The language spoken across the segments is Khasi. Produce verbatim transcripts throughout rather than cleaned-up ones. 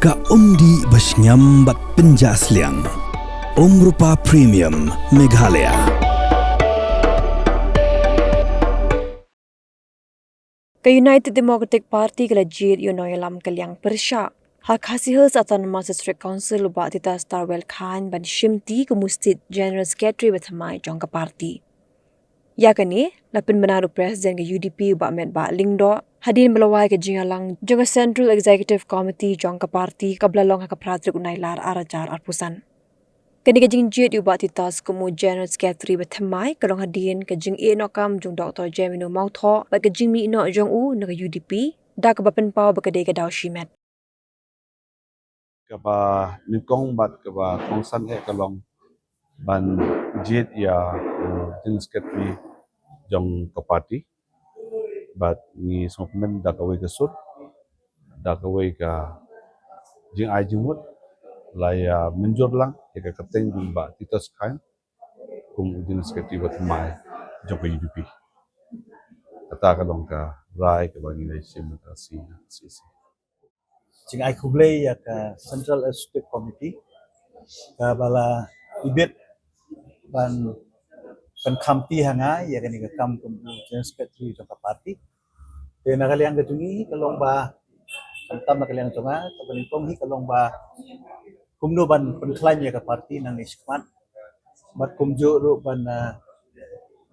Ka umdih ba shngiam bad pynjah sliang. Umrupa Premium Meghalaya. Ka United Democratic Party ka la jied ïa u nongïalam ka liang pyrshah ha Khasi Hills Autonomous District Council u Bah Titus Tarwel Chyne ban shimti kum u State General Secretary ba thymmai jong ka party. Ïa kane la pynbna da u President ka U D P u Bah Metbah Lyngdoh hadien ba la wai ka jingïalang jong ka Central Executive Committee jong ka party kaba la long ha ka phra tarik u Nailar ar hajar arphew san. Kane ka jingjied ïa u Bah Titus kum u General Secretary ba thymmai ka long hadien ka jingïehnoh kam jong u Doctor Jemino Mawthoh bad ka jingmihnoh jong u na ka U D P da kaba pynpaw ba ka dei ka daw shimet. Kaba nyngkong bad kaba kongsan eh ka long ban jied ïa u General Secretary jong ka party. Bad ngi sngewkmen da kawei ka sur, da kawei ka jingai jingmut, la ïa mynjur lang ïa ka kyrteng jong u Bah Titus Chyne kum u General Secretary ba thymmai jong ka U D P. Kata ka long ka rai kaba ngi la shim mynta ka sngi. Jingai khublei ïa ka Central Executive Committee kaba la ibit ban, ban khamti ha nga ïa kane ka kam kum u General Secretary jong ka party. Te na ka liang ka jong ngi ka long ba, khamtam na ka liang jong nga, kaba nyngkong hi ka long ba kumno ban pynkhlaiñ ïa ka party nangne shakhmat. Bad kumjuh ruh ban, ah,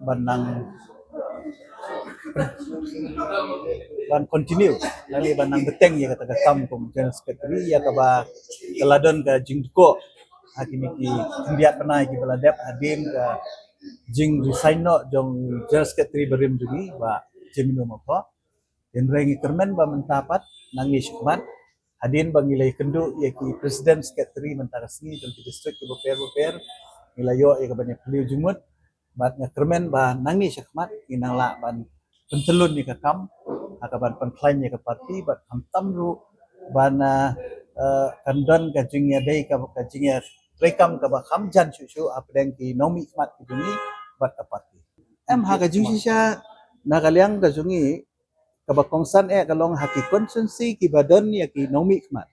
ban nang, ban continue nangne ban nang bteng ïa kata ka kam kum General Secretary ïa kaba ka la don ka jingdkoh ha kine ki khyndiat bnai kiba la dep hadien ka jingresign noh jong General Secretary barim jong ngi Bah Jemino Mawthoh. Hynrei ngi kyrmen ba mynta pat nangne shakhmat hadien ba ngi la ïakynduh ïa ki President Secretary mynta ka sngi jong ki district kiba pher ba pher, ngi la ïoh ïa ka ban ïaphylliew jingmut. Bad nga kyrmen ba nangne shakhmat ngi nang lah ban pyntyllun ïa ka kam ha ka ban pynkhlaiñ ïa ka party bad khamtam ruh ban, ah, ah, kan don ka jingïadei ka, ka jingïatreikam kaba kham jan shuh shuh hapdeng ki nongmihkhmat ki jong ngi bad ka party. Em, ha ka jingshisha na ka liang ka jong ngi kaba kongsan eh ka long ha ki constituency kiba don ïa ki nongmihkhmat.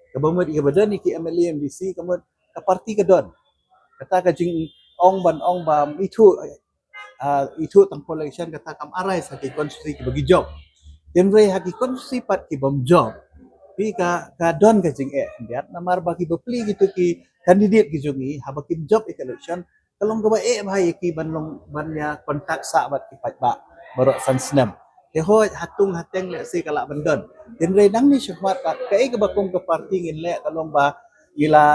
Kaba mut ïa kiba don ïa ki M L A, M D C, ka mut ka party ka don. Kata ka jingong ban ong ba ithuh, ah, ithuh tang poh election kata kam arise ha ki constituency kiba ki jop. Hynrei ha ki constituency pat ki bym jop, phi ka, ka don ka jingeh khyndiat namar ba kiba plie kito ki candidate ki jong ngi haba kim jop ïa ka election ka long kaba eh bha ïa ki ban long ban ïa contact sah bad ki paidbah baroh san snem. Te hooid ha tung ha teng lehse ka lah ban don. Hynrei nangne shakhmat pat kaei kaba kum ka party ngin leh ka long ba ngi la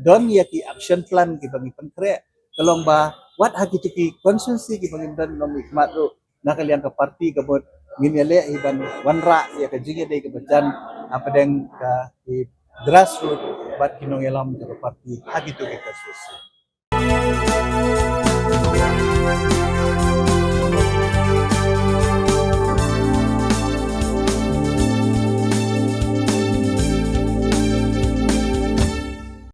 don ïa ki action plan kiba ngi pynkhreh, ka long ba wat ha kito ki constituency kiba ngim don nongmihkhmat ruh na ka liang ka party ka mut ngin ïaleh hi ban wanrah ïa ka jingïadei kaba jan hapdeng ka ki grassroot bad ki nongïalam jong ka party ha kito ki constituency.